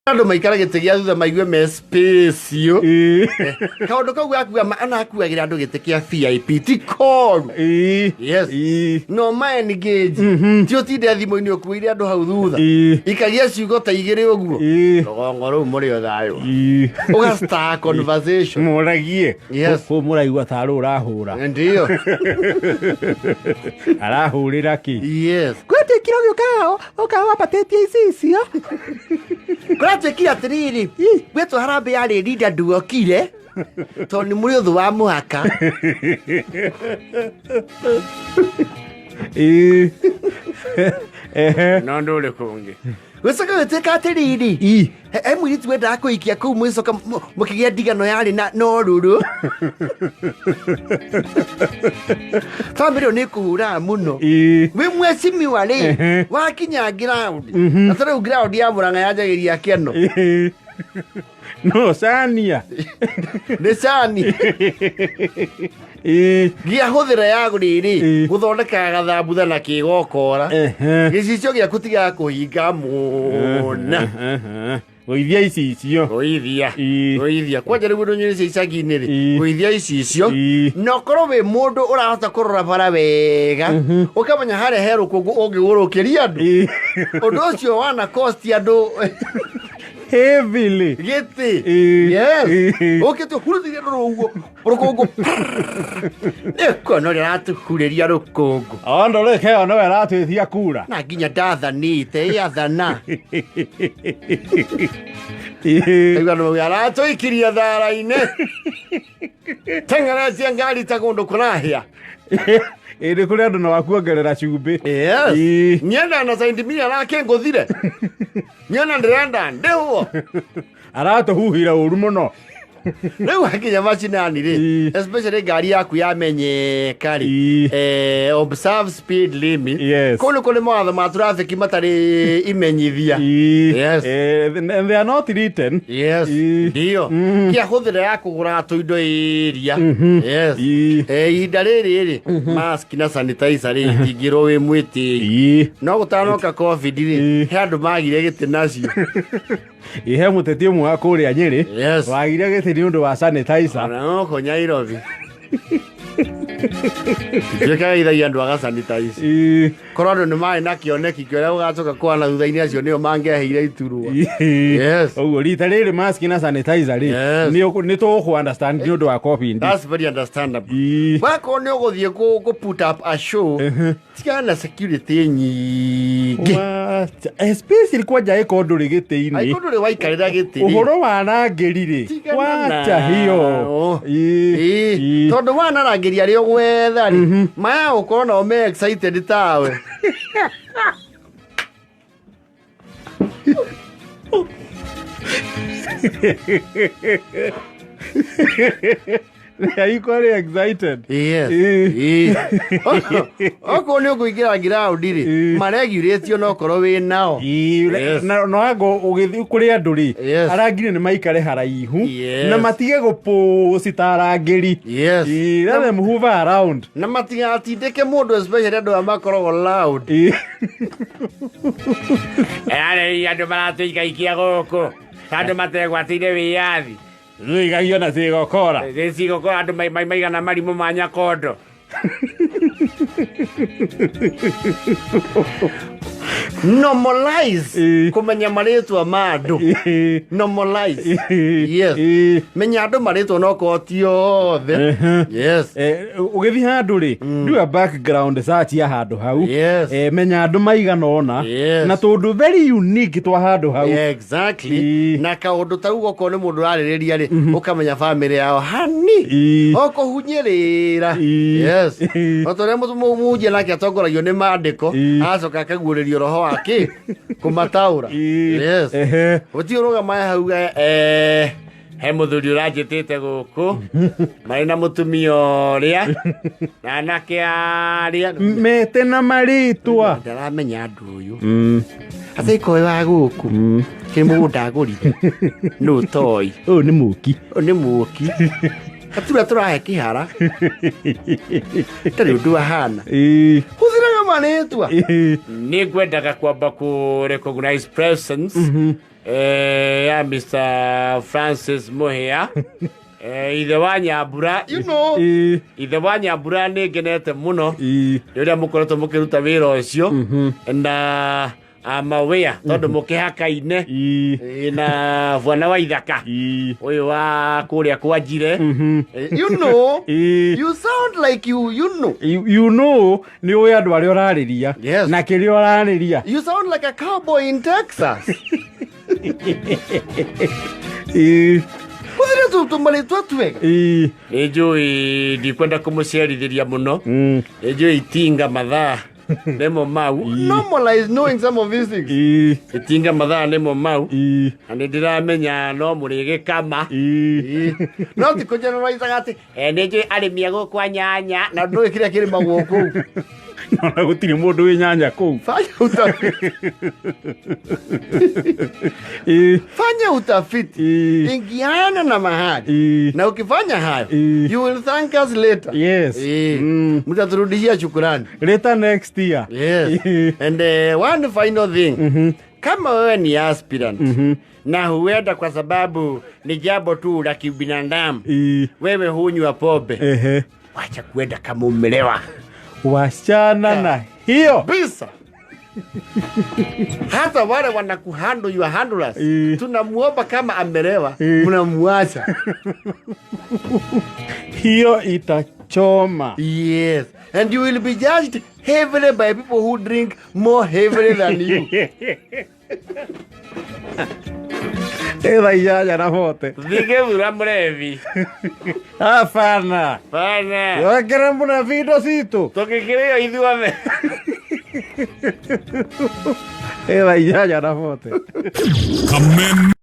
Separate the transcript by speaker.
Speaker 1: Andũ maikara gĩtĩ gĩa thutha maigue me space. Kaũndũ kau gakua ona akuagĩra andũ gĩtĩ kĩa VIP ti koru. Yes. No ma engage ti ũtinde thimũ-inĩ ũkuĩire andũ hau thutha. Ikagia ciugo ta igĩrĩ ũguo. Rũgongo rũu mũrĩ o thayũ. Ũga start conversation.
Speaker 2: Mũragie.
Speaker 1: Yes.
Speaker 2: Kũ mũraigua tarĩ ũrahũra.
Speaker 1: Ndio.
Speaker 2: Arahũrĩra kĩ?
Speaker 1: Yes.
Speaker 2: Gwĩtĩkira ũgĩũka ũka wambatĩtie icicio.
Speaker 1: Kũratuĩkire atĩrĩrĩ, gwĩtwo harambĩ yarĩ rinda nduokire tondũ nĩ mũrĩ ũthũ wa mũhaka.
Speaker 2: Ehe.
Speaker 1: No ndũ ũrĩkũ ũngĩ gũcoka gũtuĩka atĩrĩrĩ, he mũirĩtu wendaga kũikia kũu mũgĩcoka mũkĩgĩa ndigano yarĩ na na ũrũrũ. Bamĩrĩ ĩyo nĩ ĩkũhũraga mũno. Wĩ mwecimiwa rĩ, wakinya ground na ta rĩu ground ya Mũrang'a yanjagĩria kĩano.
Speaker 2: No cania.
Speaker 1: Nĩ cani. Gia hũthĩra ya rĩrĩ gũthondekaga gathambutha na kĩgokora. Gĩcicio gĩaku tigaga kũhinga mũna.
Speaker 2: Gũithia icicio.
Speaker 1: Gũithia. Gũithia kwanja rĩu ũndũ nyũrĩ cia icagi-inĩ rĩ, gũithia icicio. Na ũkorwo wĩ mũndũ ũrahota kũrora bara wega, ũkamenya harĩa he rũkũngũ ũngĩgũrũkĩria andũ. Ũndũ ũcio wana cost andũ
Speaker 2: Heavily.
Speaker 1: Gĩtĩ. Yes. Ũkĩte ũhurutĩrie andũ rũguo rũkũngũ nĩkuona ũrĩa aratũhurĩria rũkũngũ.
Speaker 2: O ndũrĩ kĩo nĩwe aratwĩtia kura.
Speaker 1: Na nginya ndathanĩte ĩathana. Aigua andũ mauga aratũikirie thara-inĩ teng'eretie ngari ta kũndũ kũrahĩa.
Speaker 2: Ĩ nĩ kũrĩ andũ na wakuongerera cumbĩ.
Speaker 1: Yes. Nyenda na saindimia arakĩngũthire nyona ndĩrenda ndĩhwo.
Speaker 2: Aratũhuhira ũru mũno.
Speaker 1: Rĩu akinya macinani rĩ, especially ngari yaku yamenyeka rĩ, observe speed limit. Kũu nĩ kũrĩ mawatho ma traffic matarĩ imenyithia. Yes.
Speaker 2: And they are not written.
Speaker 1: Yes. Ndio. Kia hũthĩra ya kũgũra tũindo ĩria. Yes. Ihinda rĩrĩ rĩ, mask na sanitizer rĩ itingĩrwo wĩ mwĩtĩi. No gũtanoka COVID rĩ, he andũ magire gĩtĩ nacio.
Speaker 2: Ihe mũteti ũmwe wa kũrĩa Nyĩrĩ wagire gĩtĩ nĩ ũndũ wa sanitizer.
Speaker 1: Ona gũkũ Nairobi tuĩkageithagia andũ aga sanitize. Korwo andũ nĩ marĩ na kĩoneki kĩrĩa gũgacoka kwana thutha-inĩ, acio nĩo mangĩaheire iturwa. Yes.
Speaker 2: Ũguo rita rĩrĩ mask na sanitizer rĩ, nĩ tũgũkũ understand nĩ ũndũ wa COVID.
Speaker 1: That's very understandable. Wakorwo nĩ ũgũthiĩ kũ put up a show, tigana na security nyingĩ.
Speaker 2: Wacha. Especially kwanja ĩkorwo ndũrĩ gĩtĩ-inĩ.
Speaker 1: Angĩkorwo ndũrĩ waikarĩra gĩtĩ rĩ.
Speaker 2: Ũhoro wa arangĩri rĩ,
Speaker 1: Tigana
Speaker 2: wacha hiyo.
Speaker 1: nao. Tondũ wanarangĩria arĩa ũgwetha rĩ, maya gũkorwo nao me excited tawe.
Speaker 2: They are equally excited.
Speaker 1: Yes. Okorwo nĩ ũkũingĩra ground rĩ, maregurĩtio no korwo wĩ nao. Yes.
Speaker 2: Na no ango ũgĩthiĩ kũrĩ andũ rĩ, arangĩri nĩ maikare haraihu na matige gũpũci ta arangĩri. Let them hover around.
Speaker 1: Na matigatindĩke mũndũ, especially andũ aya makoragwo loud. Arĩ andũ maratũikaikia gũkũ andũ mategwatĩire wĩyathi.
Speaker 2: Rũigagio na cigokora.
Speaker 1: Cigokora andũ maigana marimũ ma nyakondo. Normalize kũmenya marĩtwa ma andũ. Normalize, yes. Menya andũ marĩtwa no korwo ti othe. Yes.
Speaker 2: Ũgĩthiĩ handũ rĩ, do a background search ya handũ hau. Menya andũ maigana ũna na tũndũ very unique twa handũ hau.
Speaker 1: Exactly. Na kaũndũ ta u okorwo nĩ mũndũ ũrarĩrĩria rĩ, ũkamenya bamĩrĩ yao hani okũhunyĩrĩra. Yes. O ta ũrĩa mũhunjia nake atongoragio nĩ maandĩko, agacoka akaguũrĩrio roho wake kũmataũra. Yes. Gũtirĩ ũrũgama hau he mũthuri ũranjĩtĩte gũkũ marĩ na mũtumia ũrĩa na anake arĩa
Speaker 2: mete na marĩtwa.
Speaker 1: Ndaramenya andũ ũyũ atĩ wa gũkũ kĩ mũgũnda agũrire nũ toĩ.
Speaker 2: Ũyũ nĩ mũki.
Speaker 1: Ũyũ nĩ mũki atura tũrahe kĩhara tarĩ ũndũ ahana. Hũthĩraga marĩtwa. Nĩ ngwendaga kwamba kũ recognize presence. Ya Mr. Francis Muhia, ithe wa Nyambura, you know, ithe wa Nyambura, nĩ ngenete mũno nĩ ũrĩa mũkoretwo mũkĩruta wĩra ũcio na I'm aware tondũ mũkĩhakaine na bwana wa ithaka ũyũ wa kũrĩa kwa Njire. You know, you sound like you know.
Speaker 2: You know, nĩ ũĩ andũ arĩa ũrarĩria na kĩrĩa ũrarĩria.
Speaker 1: You sound like a cowboy in Texas. Hũthĩre tũmarĩtwa twega. Nĩ njũĩ ndikwenda kũmũcerithĩria mũno. Nĩ njũĩ itinga mathaa nĩmo mau. Normalize knowing some of these things. Itinga mathaa nĩmo mau. Na nĩ ndĩramenya no mũrĩgĩkama. No ti kũgeneralizaga atĩ nĩ njũĩ arĩmi a gũkũ a nyanya na ndũĩ kĩrĩa kĩrĩmagwo kũu.
Speaker 2: Ona gũtirĩ mũndũ wĩ nyanya kũu.
Speaker 1: Fanya utafiti. Fanya utafiti. Ingiana na mahali. Na ukifanya hayo, you will thank us later. Mtaturudishia shukurani.
Speaker 2: Later next year.
Speaker 1: Yes. And one final thing. Kama wewe ni aspirant na huenda kwa sababu ni jambo tu la kibinadamu, wewe hunywa pombe, wacha kuenda kama umelewa.
Speaker 2: Wachana na hiyo.
Speaker 1: Bisa. Hata wale wanakuhandle, your handlers, tunamuomba kama amelewa, mnamuacha.
Speaker 2: Hiyo itachoma.
Speaker 1: Yes. And you will be judged heavily by people who drink more heavily than you.
Speaker 2: Ĩtha 8 na 40.
Speaker 1: Thigĩthura mrevi.
Speaker 2: Hapana.
Speaker 1: Bana.
Speaker 2: Wekere mũna vindo citũ.
Speaker 1: Tũgĩkĩrĩo ithuothe.
Speaker 2: Ĩtha 8 na 40.
Speaker 3: Kameme.